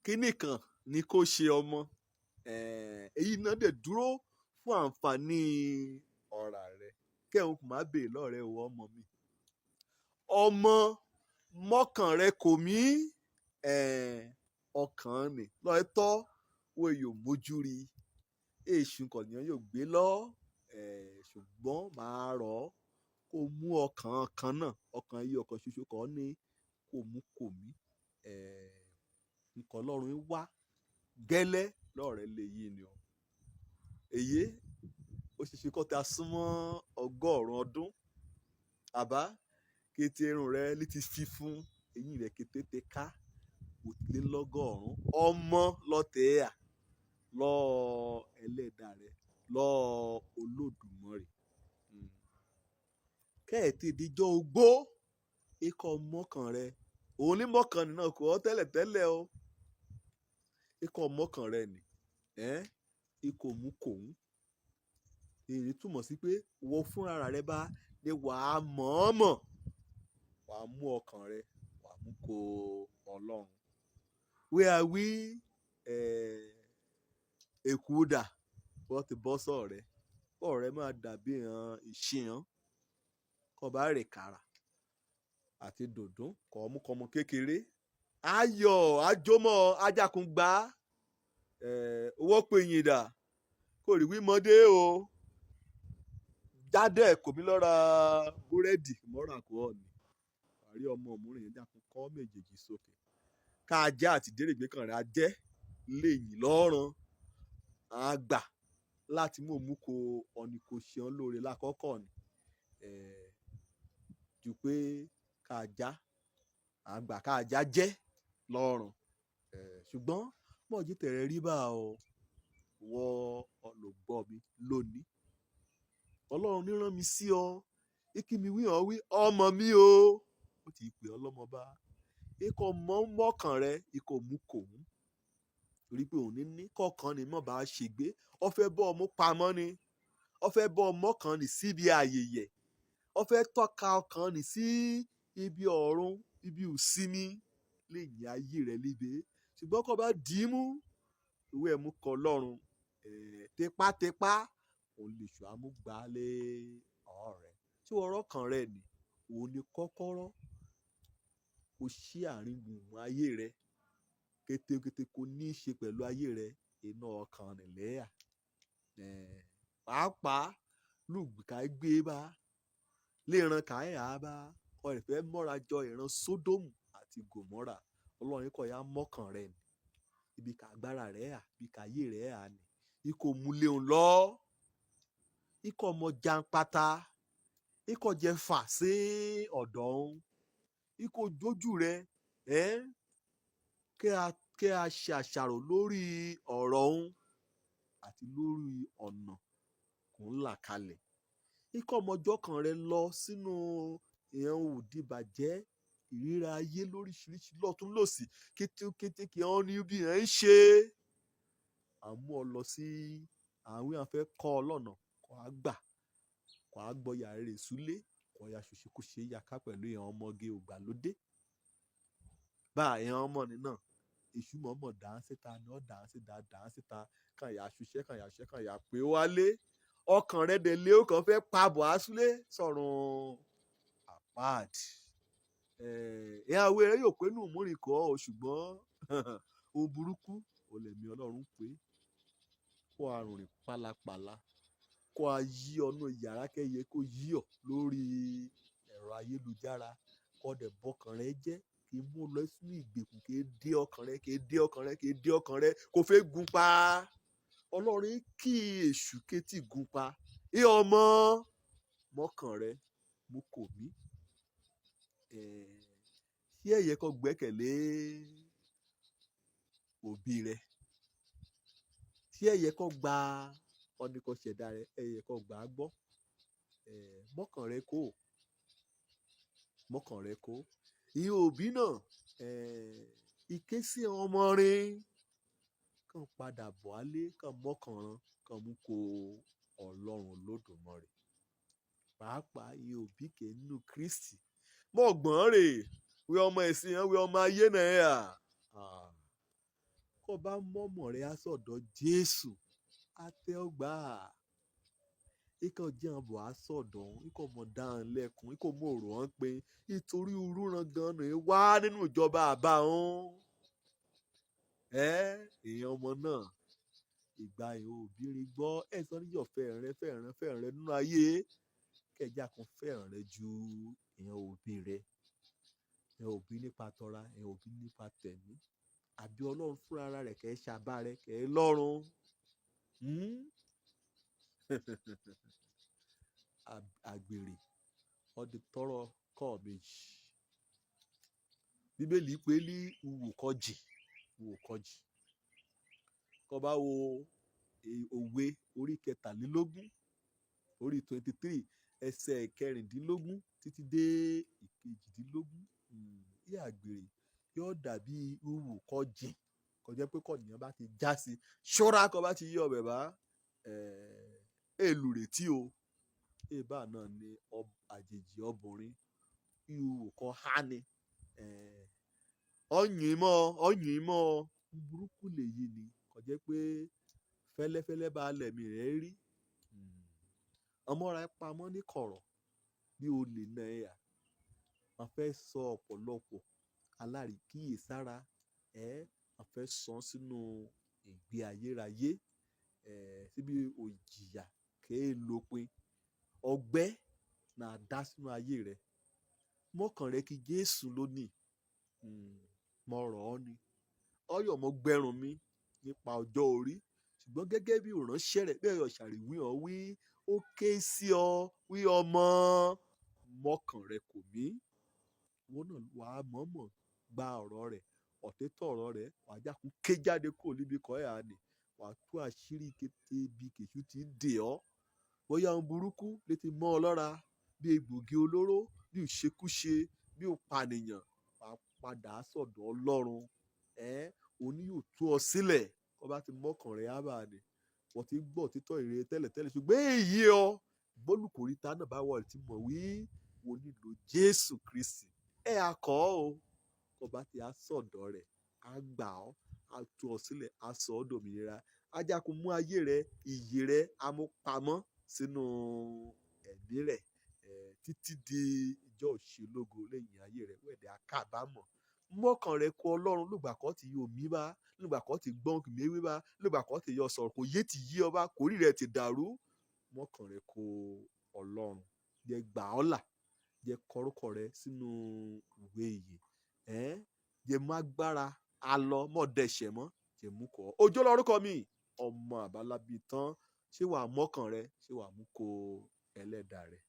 Kínní kan ni kó ṣe ọmọ. Èyí náà dẹ̀ dúró fún àǹfààní ọ̀rà rẹ kẹ́hìn kò má béèrè lọ́rẹ̀ẹ́ o ọmọ mi. Ọmọ, mọ́kàn rẹ kò mí ọkàn nì lọ́ọ́ tọ́ wo yóò mójú rí èṣù kọ̀ọ̀yàn yóò gbé lọ, ṣùgbọ́n màá rọ̀ ọ́ kó mú ọkàn kan náà, ọkàn yìí, ọkàn ṣoṣo kan ní kó mú kò mí. Nǹkan Ọlọ́run wá gẹ́lẹ́ lọ́rẹ̀ lè yí ni o. Èyí ó ṣe ṣe kó ta súnmọ́ 100 ọdún àbá kété irun rẹ ní ti fífún, eyín rẹ kété te ká 101. Ọmọ lọ́tẹ̀ à lọ́ọ́ ẹlẹ́dàá rẹ lọ́ọ́ Olódùmarè kẹ́ẹ̀tì ìdíjọ́ ogbó ikọ̀ mọ́kàn rẹ òun ní mọ́kàn nínú kò ọ́ tẹ́lẹ̀tẹ́lẹ̀ o. Ikọ̀ mọ́kàn rẹ nì ikọ̀ mú kòun. Èyí túmọ̀ sí pé wọ́n fúnra rẹ bá ní wàá mọ̀ọ́mọ̀ wàá mú ọkàn rẹ wàá mú kó Ọlọ́run. Wíwá wí èkú dà wọ́n ti bọ́ sọ̀rọ̀ rẹ kọ́ rẹ máa dàbí ìran ìṣìhàn kọ́ bá rè kàrà àti dòdún kọ́ mú kọ́mọ kékeré ayọ̀ ajómọ́ ajákun gbá owó pè yín dà kò rí wímọdé o jádẹ̀ kò mí lọ́ra búrẹ́dì mọ́ra kò ọ̀ ní àrí ọmọ òmùrìn yẹn jákun kọ́ méjèèjì sókè ká ajá àti dérègbé kan rẹ̀ ajẹ́ léyìn lọ́rùn àgbà láti mú òmùkọ ọ̀nì kò ṣe ọ́n lóore lákọ́kọ́ ni ju pé ká ajá àgbà ká ajá jẹ́ lọ́rùn. Ṣùgbọ́n mọ̀jí tẹ̀rẹ̀ rí bá o wọ olùgbọ́ mi lónìí. Ọlọ́run ní rán mi sí ọ kí mi wí hàn wí ọmọ mi o. Ó ti pè ọ́ lọ́mọba ikọ̀ mọ́ mọ́kàn rẹ ikọ̀ mú kò mú torí pé òun ní kọ̀ọ̀kan ni mọ̀ bá ṣègbé. Ọ fẹ́ bọ́ ọmú pamọ́ ni, ọ fẹ́ bọ́ ọmọ kan ní síbi àyèyẹ, ọ fẹ́ tọ́ka ọkàn ní sí ibi ọ̀run, ibi òsinmi lè yìn ayé rẹ líbe. Ṣùgbọ́n kó bá dì í mú ìwé ẹ̀mú kọ lọ́run tipátipá òun lè ṣù amúgbálẹ̀ ọ̀rẹ́ tí ọ̀rọ̀ kan rẹ ni òun ni kọ́kọ́rọ́ kò sí àárín gbùngbùn ayé rẹ kétékété kò ní í ṣe pẹ̀lú ayé rẹ iná ọkàn nìlẹ́yà pàápàá lùgbìkà gbé bá léran káyà bá ọ̀rẹ́ fẹ́ mọ́ra jọ ìran Sódómù àti Gòmórà. Ọlọ́run kọ̀ ya mọ́kàn rẹ ni ibi ká agbára rẹ̀ à ibi ká ayé rẹ̀ à ní ikọ̀ múlẹ̀ ń lọ ikọ̀ ọmọ jàǹpátá ikọ̀ jẹ fà sí ọ̀dọ̀ ń ikọ̀ jójú rẹ kí a ṣe àṣàrò lórí ọ̀rọ̀ ń àti lórí ọ̀nà kò ń là kalẹ̀ ikọ̀ ọmọjọ́ kan rẹ lọ sínú ìhàn òdìbàjẹ́ ìríra ayé lóríṣiríṣi lọ́tún lọ́sì kétékété kí wọ́n ní bí ẹ̀ ń ṣe àmú ọ lọ sí àwọn èèyàn fẹ́ kọ́ ọ lọ́nà kó á gbà kó á gbọ́ yàrá rẹ̀ súlé kó ya ṣòṣekúṣe yàká pẹ̀lú ìhàn ọmọge ògbàlódé bá ìhàn ọmọ ní náà. Èṣù mọ̀ọ́mọ̀ dà á síta ni ọ́ dà á síta, dà á síta kàn yà ṣiṣẹ́ kàn yà ṣiṣẹ́ kàn yà pé wálé ọkàn rẹ̀ dẹ̀ lé ó kàn fẹ́ pabọ̀ á súlé sọ̀rùn àpáàdì. Ìyàwó rẹ̀ yóò pé nù múrin kọ́ ọ ṣùgbọ́n ohun burúkú ò lẹ̀mí Ọlọ́run pé kó àrùn rìn pálapàla kó a yí ọ̀nà yàrá kẹ́yẹ kó yí ọ lórí ẹ̀rọ ayélujára kó dẹ̀ bọkàn rẹ jẹ́ kí mú lọ sínú ìgbèkùn kí dé ọkàn rẹ kí dé ọkàn rẹ kí dé ọkàn rẹ kó fẹ́ gun pa. Ọlọ́run kí èṣù kétí gun pa ẹ ọmọ mọ́kàn rẹ mú kò mí. Ṣé ẹ̀yẹ kó gbẹ́kẹ̀lé òbí rẹ? Ṣé ẹ̀yẹ kó gba ọ̀nìkan ṣẹ̀dá rẹ? Ẹ̀yẹ kó gbà á gbọ́? Mọ́kàn rẹ kó mọ́kàn rẹ kó ìyẹn òbí náà ìké sí ọmọ rẹ kàn padà bọ̀ wálé kàn mọ́kàn rán kàn mú kó Ọlọ́run Olódùmarè. Pàápàá ìyẹn òbí kẹ́ nínú Kristi mọ̀ gbọ́n rè wí ọmọ ẹ̀sìn yẹn wí ọmọ ayé náà yà. Kó bá mọ́mọ́ rẹ á sọ̀dọ̀ Jésù, á tẹ́ ọ gbà. Ikọ̀ jẹ́ bọ̀ á sọ̀dọ̀ òun, ikọ̀ mọ̀ dáhùn lẹ́kùn, ikọ̀ mọ̀ rò wọ́n pé ìtorí irúran gan ni wá nínú ìjọba àbá òun. Ẹ́ èèyàn ọmọ náà, ìgbà ìhò òbírin gbọ́, ẹ̀ sọ níyọ̀ fẹ́ràn fẹ́ràn fẹ́ràn nínú ayé, kẹjá kan fẹ́ràn rẹ ju èèyàn òbí rẹ. Èèyàn òbí nípa tọra, èèyàn òbí nípa tẹ̀mí. Àbí Ọlọ́run fúnra ara rẹ̀ kẹ́ ṣàbá rẹ̀ kẹ́ lọ́run. Àgbèrè ọdí tọrọ kọ́ méjì. Bíbélì pé ní ìwò kọjì, ìwò kọjì. Kọ́ bá wo òwe orí 23, orí 23, ẹsẹ̀ 16 títí dé 18. Bí àgbèrè yóò dàbí ìwò kọjì. Kò jẹ́ pé kọ̀nìyàn bá ti já sí, ṣọ́ra kọ́ bá ti yí ọbẹ̀ bá, èlù rètí o. Èbá náà ni àjèjì ọbùnrin, ìwò kọ́ há ni. Ọ̀yìn mọ́, ọ̀yìn mọ́, burúkú lèyí ni. Kò jẹ́ pé fẹ́lẹ́fẹ́lẹ́ bá lẹ̀mí rẹ̀ rí. Ọmọ ra pamọ́ ní kọ̀rọ̀ bí olè náà yà. Wọ́n fẹ́ sọ ọ̀pọ̀lọpọ̀ alárìíkíyèsára, wọ́n fẹ́ sọ sínú ìgbé ayérayé, síbi òjìyà kéè lópin. Ọgbẹ́ náà dá sínú ayé rẹ̀. Mọ́kàn rẹ kí Jésù lónìí. Mo rọ̀ ọ́ ni. Ọyọ̀ mo gbẹrun mi nípa ọjọ́ orí. Ṣùgbọ́n gẹ́gẹ́ bí ìránṣẹ́ rẹ̀ bẹ́ẹ̀ ọ̀ṣàrìwí ọ wí, ó ké sí ọ wí ọmọ, mọ́kàn rẹ kò mí. Ìwọ náà wà á mọ̀ọ́mọ̀ gba ọ̀rọ̀ rẹ̀, ọ̀títọ́ ọ̀rọ̀ rẹ̀, wà á jákun ké jáde kúrò níbi kọ́ ẹ̀ àní. Wà á tú àṣírí kété ibi kèṣù tí ń dè ọ́. Bóyá ohun burúkú lè ti mọ́ ọ lọ́ra, bí egbògi olóró, bí ìṣekúṣe, bí ìpànìyàn, wà á padà sọ̀dọ̀ Ọlọ́run. Òun ni yóò tú ọ sílẹ̀. Kó bá ti mọ́kàn rẹ á bá a ní. Wọ́n ti gbọ́ òtítọ́ ìrere tẹ́lẹ̀tẹ́lẹ̀, ṣùgbọ́n èyí ọ, bólúkòríta náà bá wọ̀ tí mọ̀ wí, wo nílò Jésù Kristi. Ẹ á kọ́ o. Kó bá ti á sọ̀dọ̀ rẹ̀, á gbà ọ́, á tú ọ sílẹ̀, á sọ ọ́ dòmìnira. Á jákun mú ayé rẹ, ìyè rẹ, á mú pamọ́ sínú ẹ̀mí rẹ̀, títí di ìjọ òṣèlógo lẹ́yìn ayé rẹ̀. Wẹ̀dẹ̀ á kábàámọ̀. Mọ́kàn rẹ kó Ọlọ́run lùgbà kan tí yóò mí bá, lùgbà kan tí gbọ́n kì méwé bá, lùgbà kan tí yọ sọ̀rọ̀ kò yé ti yí ọ bá, kórìí rẹ ti dàrú. Mọ́kàn rẹ kó Ọlọ́run. Jẹ́ gbà ọ́ là, jẹ́ kọrúkọ rẹ sínú ìwé ìyè. Jẹ́ mú agbára alọ mọ́ dẹ̀ṣẹ̀ mọ́, jẹ́ mú kọ́. Ojú lórúkọ mi, ọmọ àbálábí tán. Ṣé wàá mọ́kàn rẹ? Ṣé wàá mú kó ẹlẹ́dàá rẹ?